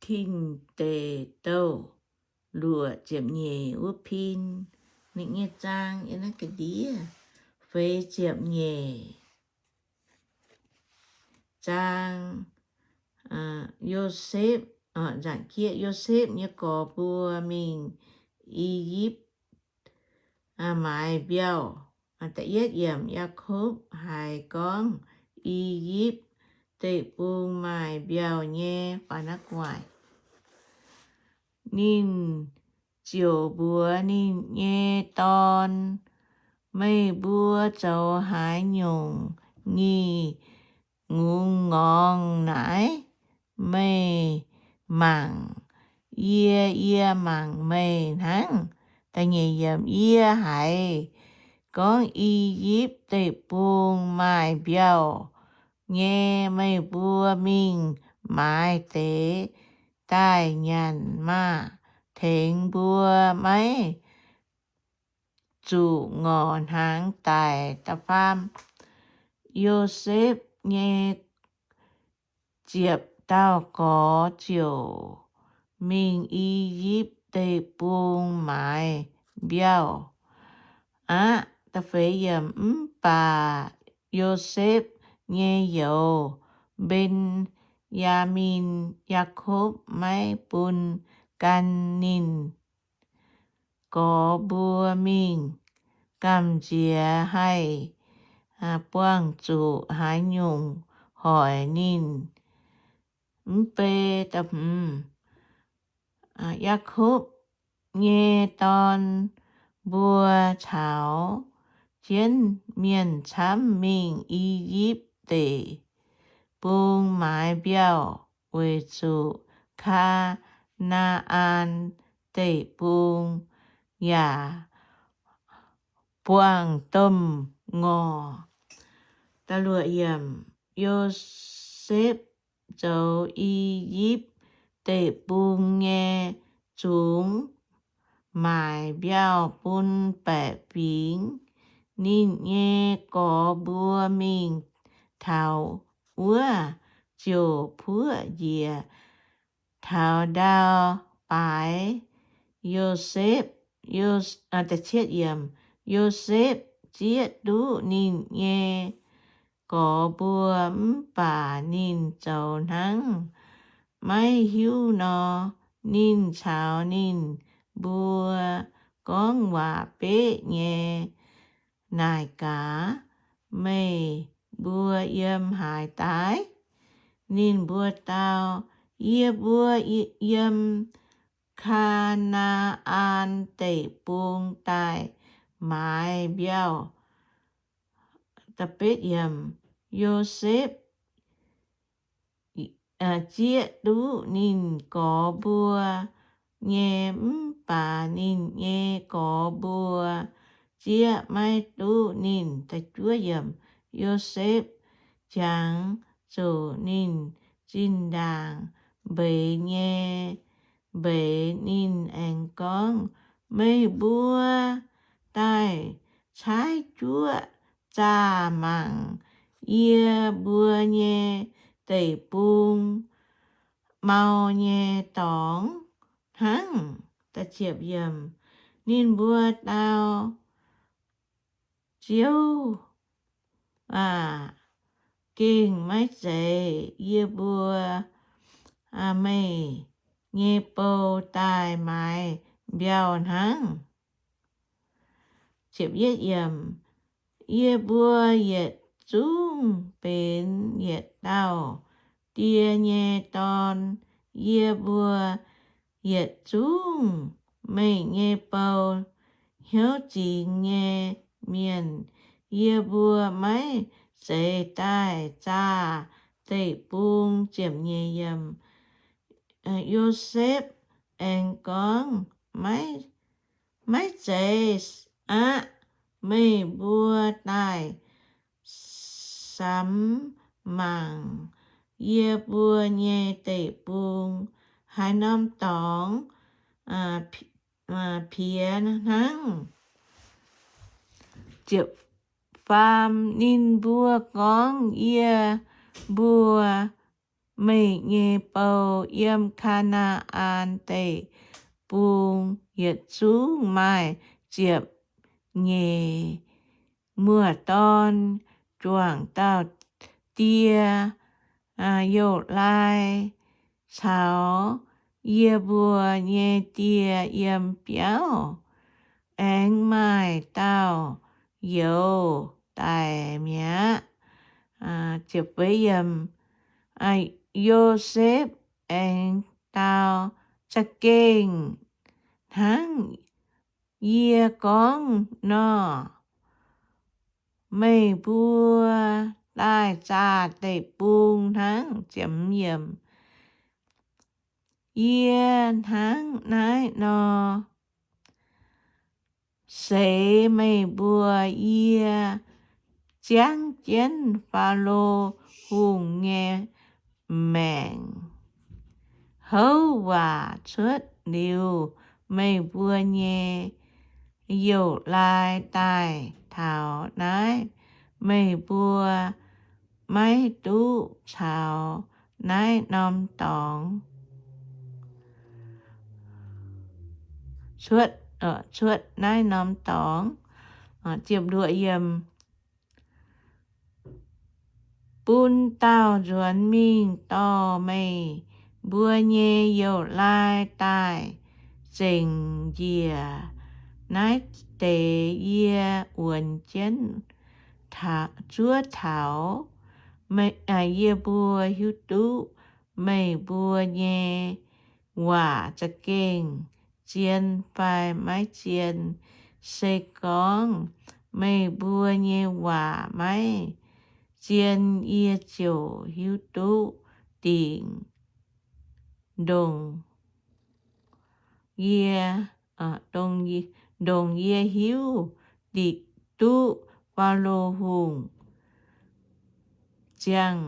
Tin Deic Douh luoqc ziepc nyeic wuov pin, ninh nyei zaang yiem naaiv ga'ndiev, feix ziepc nyeic zaang. Yosepv, nzaangc jieqv, Yosepv nyei gorx mbuo mingh I^yipv maaiz mbiauh. Da'yietv yiemc, Yaakopv haiz gorngv I^yipv Deic-Bung maaih mbiauh nyei, faaux naaiv gu'nguaaic, ninh ziouc mbuox ninh nyei dorn, Meih mbuo zoux haaix nyungc nyic ngungh ngorngh naaiv? Meih mangc yie, yie mangc meih hnangv. Da'nyeic yiemc, Yie haiz gorngv I^yipv Deic-Bung maaih mbiauh nyei. Meih mbuo mingh maaiz deix daaih nyanc maah! Tengx mbuo maiv zuqc ngorc hnaangx daic. Da'faam, Yosepv nyei ziepc dauh gorx ziouc mingh I^yipv Deic-Bung maaiz mbiauh aqv. Da'feix yiemc, Mv baac Yosepv nyei youz, Mben^yaa^min, Yaakopv maiv bun gan ninh gorx mbuo mingh. Gamh nziex haih buangh zuqc haaix nyungc hoic ninh. Mv bei, Yaakopv nyei dorn mbuo caux jienv mienh camv mingh I^yipv Deic-Bung maaiz mbiauh, weic zuqc Kaa^naa^an Deic-Bung yaac buangh domh ngorc. Yosepv zoux I^yipv Deic-Bung nyei zungx maaic mbiauh bun baeqc fingx. Ninh nyei gorx mbuo mingh taux wuov ziouc puoqv njiec taux ndau baaix Yosepv. Yosepv zieqv duqv ninh nyei gorx mbuo, mv baac ninh zoux hnangv maiv hiuv nor. Ninh caux ninh mbuo gorngv waac beqv nyei naaic gaax, Meih mbuo yiem haaix daaih? Ninh mbuo dau, Yie mbuo yiem Kaa^naa^an Deic-Bung daaih maaiz mbiauh. Yosepv zieqv duqv ninh gorx mbuo nyei, mv baac ninh nyei gorx mbuo zieqv maiv duqv ninh. Yosepv jangx zuqc ninh zinh ndaangc mbeix nyei mbeix. Ninh aengx gorngv, Meih mbuo daaih caaiv juoqv zaah mangc yie mbuo nyei deic-bung mau nyei dorngx hnangv. Ninh mbuo dau, Ziouv aac, gengh maiv zeiz yie mbuo, meih nyei bou daaih maaiz mbiauh hnangv. Yie mbuo yietc zungv benx yietc dauh die nyei dorn. Yie mbuo yietc zungv meih nyei bou, hnyouv zingx nyei mienh. Yie mbuo maiv zeiz daaih zaah deic-bung. Ziepc nyeic yiemc, Yosepv aengx gorngv, Maiv zeiz aqv. Meih mbuo daaih samx mangc yie mbuo nyei deic-bung, haaix norm dorngx piex hnangv. Faam, ninh mbuo gorngv, Yie mbuo meih nyei bou yiem Kaa^naa^an Deic-Bung yietc zungv maaih ziepc nyeic muoz-dorn juangc dauh die, youh laai caux yie mbuo nyei die yiem biauv, aengx maaih dauh youz daic mi'aqv. Yosepv aengx dau, Za'gengh hnangv yie gorngv nor, meih mbuo daaih zaah deic-bung hnangv. Yie hnangv naaiv nor seix meih mbuo. Yie ziangv jienv Faalo Hungh nyei maengc houv waac cuotv liuz, meih mbuo nyei youh laai daaih taux naaiv, meih mbuo maiv duqv caux naaiv norm dorngx cuotv, cuotv naaiv norm dorngx. Bun dauh nzuonx mingh dorh meih mbuo nyei youh laai daaih zengc njiec naaiv deix yie wuonx jienv zuov taux. Yie mbuo hiuv duqv meih mbuo nyei waac za'gengh zien fai maiv zien. Se gorngv meih mbuo nyei waac maiv zien, yie ziouc hiuv duqv dingc ndongc yie, ndongc yie hiuv duqv Faalo Hungh ziangh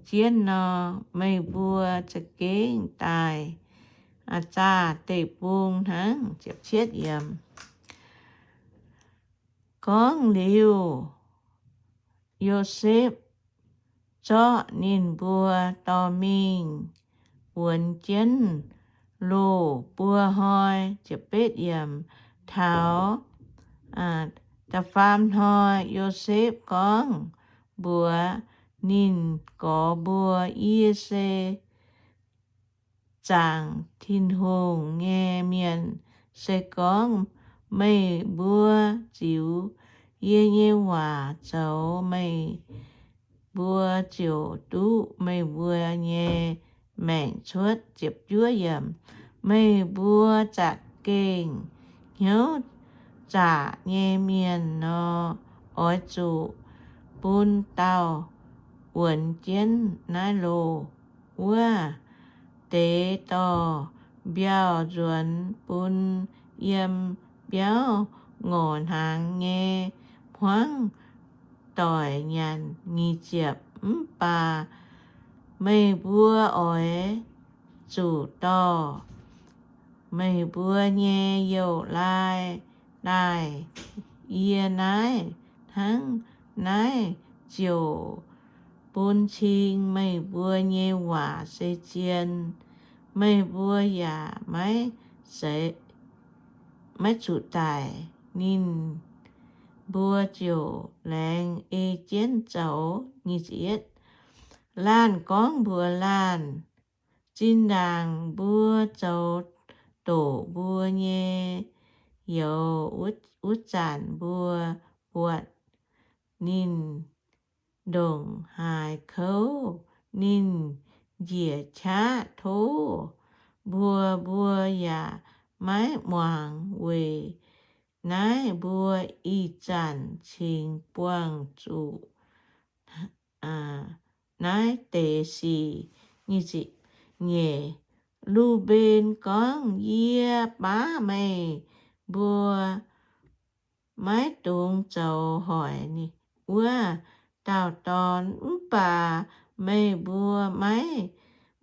jienv nor, meih mbuo za'gengh daaih zaah deic-bung hnangv. Gorngv liuz, Yosepv zorqv ninh mbuo dorh mingh wuonx jienv loz buo hnoi. Taux da'faam hnoi Yosepv gorngv mbuox ninh gorx mbuo, Yie se zaangc Tin-Hungh nyei mienh. Se gorngv meih mbuo ziux yie nyei waac zoux, meih mbuo ziouc duqv meih mbuo nyei maengc cuotv. Meih mbuo za'gengh hnyouv zaqc nyei mienh nor, oix zuqc bun dauh wuonx jienv naaiv loz wuov deix dorh mbiauh nzuonx bun yiem biauv ngorc hnaangx nyei hmuangv doic nyanc. Nyic ziepc, mv baac meih mbuo oix zuqc dorh meih mbuo nyei youz-laai daaih yie naaiv hnangv naaiv, ziouc bun cing meih mbuo nyei waac se zien. Meih mbuo yaac maiv, maiv zuqc daic. Ninh mbuo ziouc laengz ei jienv zoux. Laanh gorngv mbuox laanh, Zinh ndaangc mbuo zoux doqc mbuo nyei youz wuov zanc, mbuo buatc ninh ndongc haaix kouv, ninh njiec qaqv tov mbuo, mbuo yaac maiv muangx. Weic naaiv mbuo ih zanc cingx buangh zuqc naaiv deix sic. Nyeic, Lu^mben gorngv, Yie baav meih mbuo maiv dungx zoux hoic wuov dauh dorn, mv baac meih mbuo maiv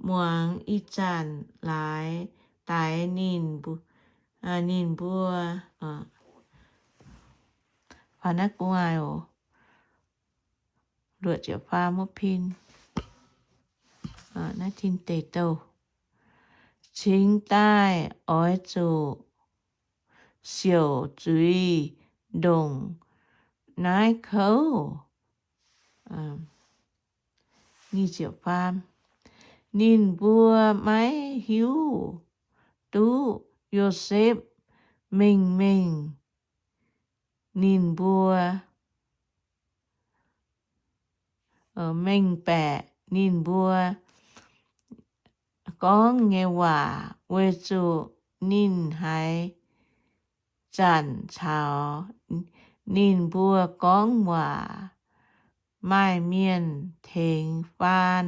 muangx. Ih zanc laaix daix ninh, ninh mbuo. Luoqc ziepc faam muv pin. Naaiv tin deic-douh. Cingx daaih oix zuqc siouc zuiz ndongc naaiv kouv. Ninh mbuo maiv hiuv duqv Yosepv mengh mengh ninh mbuo, mengh baeqc ninh mbuo gorngv nyei waac, weic zuqc ninh haaix zanc caux ninh mbuo gorngv waac, maaih mienh tengx faan.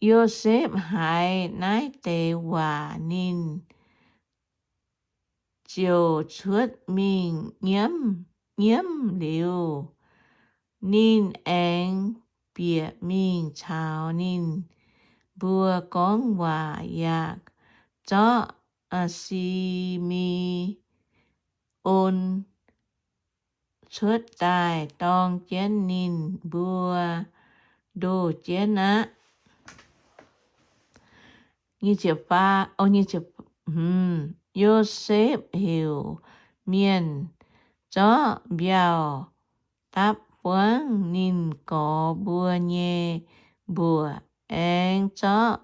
Yosepv haiz naaiv deix waac ninh ziouc cuotv mingh nyiemv, nyiemv liuz, ninh aengx bieqc mingh caux ninh mbuo gorngv waac yaac zorqv Si^me^on cuotv daaih dorng jienv ninh mbuo ndoh jienv aqv. Yosepv heuc mienh zorqv mbiauh dapv buangv ninh gorx mbuo nyei mbuoqc, aengx zorqv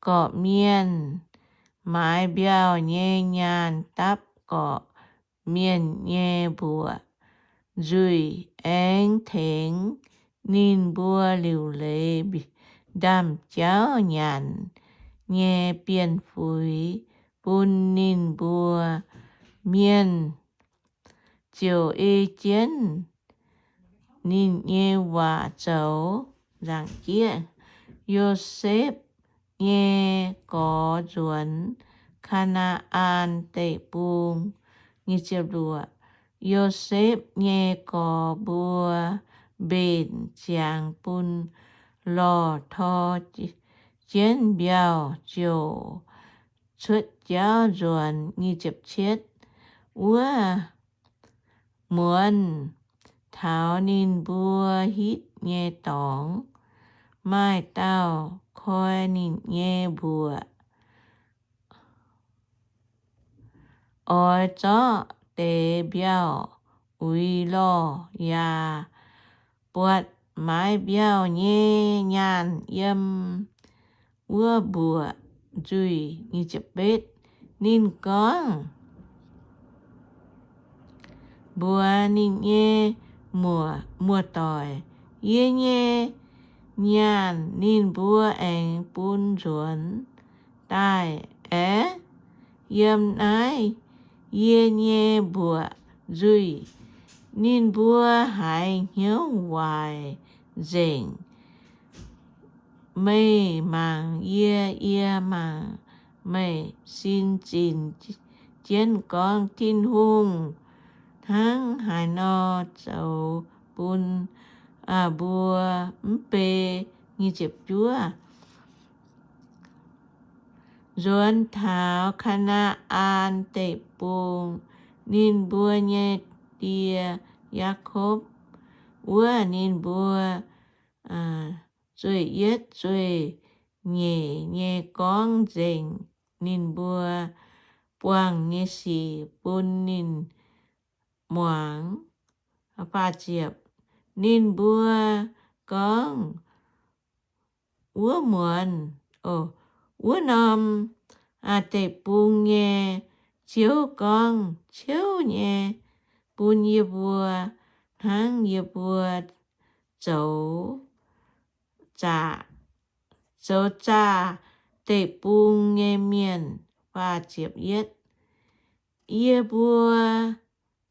gorqv-mienh maaiz mbiauh nyei nyaanh dapv gorqv-mienh nyei mbuoqc nzuih, aengx tengx ninh mbuo liuc leiz ndaamv jauv nyanc nyei bienh fuix bun ninh mbuo. Mienh ziouc ei jienv ninh nyei waac zoux. Nzaangc jieqv, Yosepv nyei gorx nzuonx Kaa^naa^an Deic-Bung. Yosepv nyei gorx mbuo mbenc ziangx bun lorh tor jienv mbiauh ziouc cuotv jauv nzuonx. Wuov muonz taux ninh mbuo hitv nyei dorngx, maaih dauh koi ninh nyei mbuoqc oix zorqv deix mbiauh uix lorh yaac buatc maaiz mbiauh nyei nyaanh yiem wuov mbuoqc nzuih. Ninh gorngv mbuox ninh nyei muoz-doic, Yie nyei nyaanh ninh mbuo aengx bun nzuonx daaih aeqv, yiem naaiv yie nyei mbuoqc nzuih. Ninh mbuo haiz hnyouv waaic nzengc. Meih mangc yie, yie mangc meih. Sin zinc jienv gorngv, Tin-Hungh hnangv haaix nor zoux bun mbuo mv bei. Nzuonx taux Kaa^naa^an Deic-Bung, ninh mbuo nyei die, Yaakopv, wuov ninh mbuo zueih yietv zueih nyeic nyei gorngv nzengc ninh mbuo buangh nyei sic bun ninh muangx. Ninh mbuo gorngv, Wuov muonz, wuov norm deic-bung nyei ziouv gorngv ciouv nyei bun yie mbuo hnangv yie mbuo zoux zaqc, zoux zaah deic-bung nyei mienh. Yie mbuo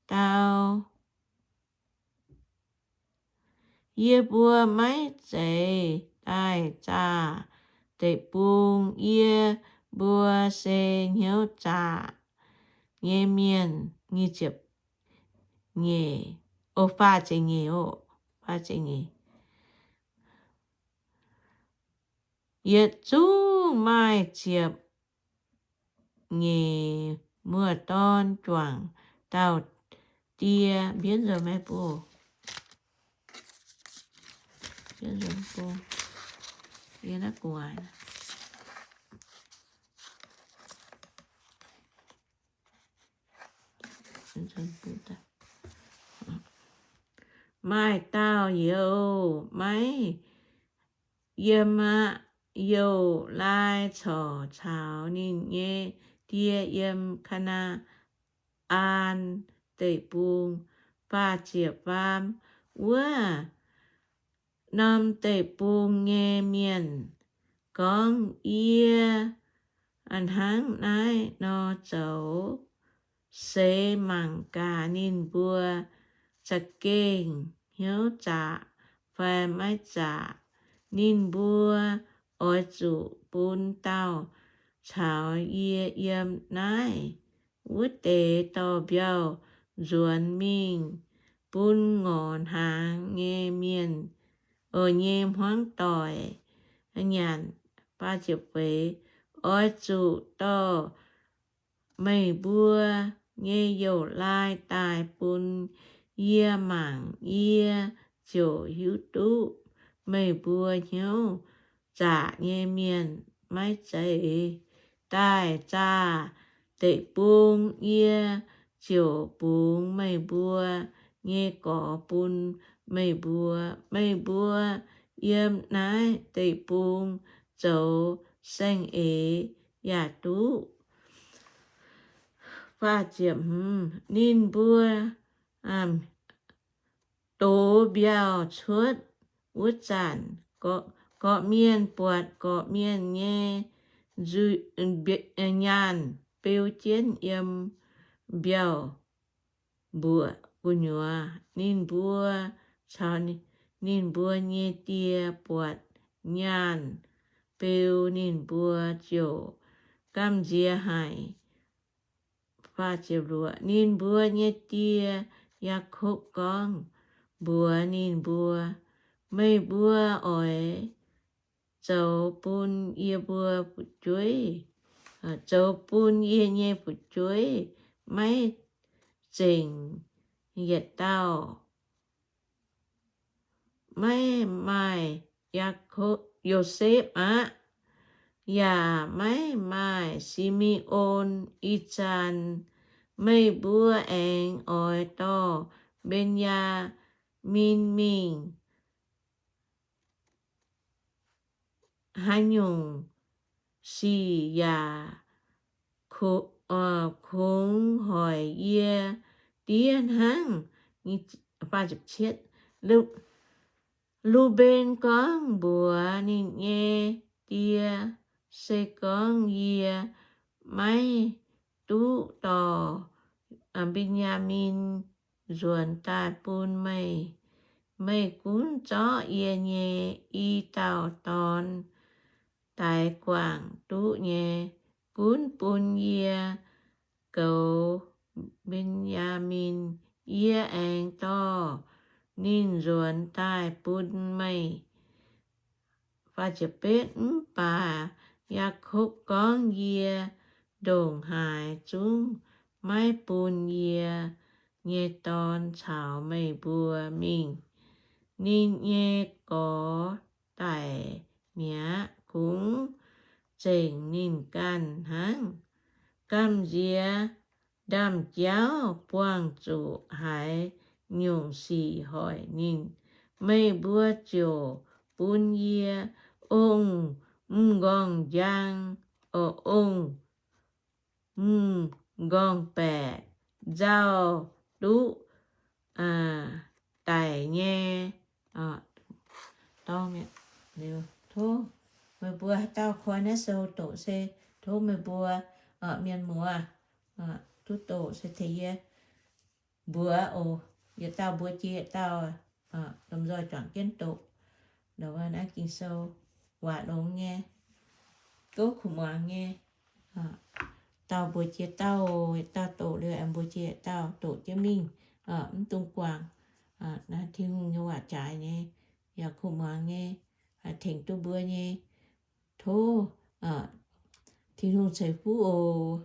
dau, Yie mbuo maiv zeiz daaih zaah deic-bung. Yie mbuo se hnyouv zaah nyei mienh. Nyeic, o, faah ziepc nyeic oc, faah ziepc nyeic. Yietc zungv maaih ziepc nyeic muoz-dorn juangc dauh die, mbienv nzuonx maiv buov. Yie nzuonx bung, yie naaiv gu'nguaaic. Maaih dauh youz maiv yiem aqv. Youz laai corc caux ninh nyei die yiem Kaa^naa^an Deic-Bung. Faah ziepc faam. Wuov norm deic-bung nyei mienh gorngv, Yie hnangv naaiv nor zoux, seix mangc gaax ninh mbuo za'gengh hnyouv zaqc fai maiv zaqc. Ninh mbuo oix zuqc bun dauh caux yie yiem naaiv wuov deix dorh mbiauh nzuonx mingh bun ngorc hnaangx nyei mienh, o, nyei hmuangv doic nyanc. Oix zuqc dorh meih mbuo nyei youz laai daaih bun yie mangc, yie ziouc hiuv duqv meih mbuo hnyouv zaqc nyei mienh maiv zeiz. Daaih zaah deic-bung, yie ziouc bungx meih mbuo nyei gorx bun meih mbuo. Meih mbuo yiem naaiv deic-bung zoux saeng-eix yaac duqv. Ninh mbuo dox mbiauh cuotv wuov zanc, gorqv-mienh buatc gorqv-mienh nyei nyaanh beu jienv yiem mbiauh mbuoqc gu'nyuoz. Ninh mbuo caux ninh mbuo nyei die buatc nyaanh beu, ninh mbuo ziouc gamh nziex haic. Ninh mbuo nyei die, Yaakopv, gorngv mbuox ninh mbuo, Meih mbuo oix zoux bun yie mbuo fu'jueiv, zoux bun yie nyei fu'jueiv maiv zengc yietc dauh. Maiv maaih Yaakopv, Yosepv aqv, yaac maiv maaih Si^me^on. Ih zanc meih mbuo aengx oix dorh Mben^yaa^min mingh haaix nyungc sic yaac kungx hoic yie diev hnangv. Lu^mben gorngv mbuox ninh nyei die, Se gorngv yie maiv duqv dorh Mben^yaa^min nzuonx daaih bun meih, meih gunv zorqv yie nyei i dauh dorn daix guangc duqv nyei, gunv bun yie goux Mben^yaa^min. Yie aengx dorh ninh nzuonx daaih bun meih. Mv baac Yaakopv gorngv, Yie ndongc haaix zungv maiv bun yie nyei dorn caux meih mbuo mingh. Ninh nyei gorx daic mi'aqv, kungx zengc ninh ganh hnangv. Gamh nziex ndaamv-jauv buangh zuqc haaix nyungc sic hoic ninh, meih mbuo ziouc bun yie ong m'nqorngv njang, ong m'nqorngv-baeqc nzauh duqv daic nyei. Tov meih mbuo haaix dauh koi naaiv sou doqc se tov meih mbuo mienh muoz duqv doqc se tengx yie mbuox oc. Yietc dauh mbuox jiex yietc dauh, lomh nzoih juangc jienv doqc. Naaiv Ging-Sou waac longx nyei, gouv kuv muangx nyei. Dauh mbuox jiex dauh, yietc dauh doqc liuz aengx mbuox jiex yietc dauh doqc jienv mingh, mv dungx guangc. Naaiv Tin-Hungh nyei waac jaaix nyei, yaac kuv muangx nyei, tengx duqv mbuo nyei. Tov Tin-Hungh ceix fuqv oc.